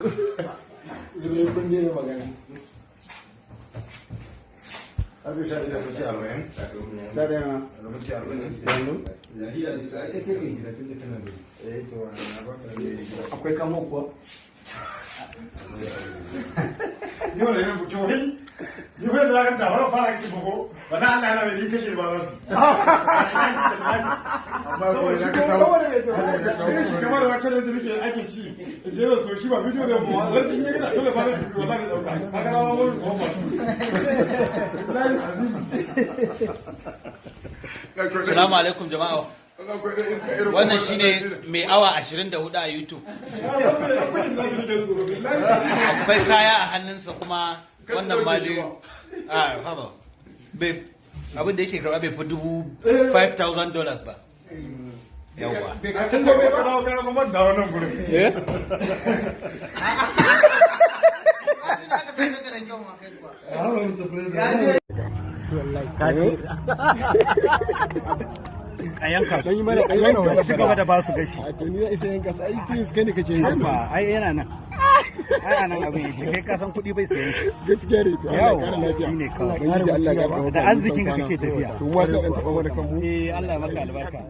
Kun daina magana. Karfe 11:40. 11 na. Minti 40. Yanzu? Eh, to na baka ne. Akwai kamo kuwa? Ni wala ne mutum wai. Ni wai da da fara fara ki bugo. Ba na Allah na ni kashe ba za su. Amma ko ya ka samu. Samu. Shi kamar da kada da nake ake shi. Je da so shi ba bidiyo da mu. Zan in yi da dole ba zan bidiyo zan dauka. Kaga na mu ko ba. Wallahi azim. Salamu alaikum, jama'a. Wannan shine mai awa 24 a YouTube. Akwai kaya a hannunsa kuma wannan ma dai a haba. Bai abin da yake karɓa bai fi $5,000 ba. Yawwa. Kan da bai dawo kana kuma da wannan gurin. Eh? Aka same ka da kyau ma kai kuwa. Wallahi ka ce a yanka. Dan yi mana, a yanka. Ci gaba da ba su gashi. A to, ni na isa yanka su? Ai please, kai ne kake yanka su. Ba ai yana nan, ai a nan abin yake. Kai ka san kuɗi bai sayan shi. Gaskiya ne. To, Allah ya kara lafiya. Shine kawai. Ubangiji Allah ya kara. Da arzikin ka kake tafiya. To, mu ma sai dan taba mana kanmu. Eh, Allah ya maka albarka.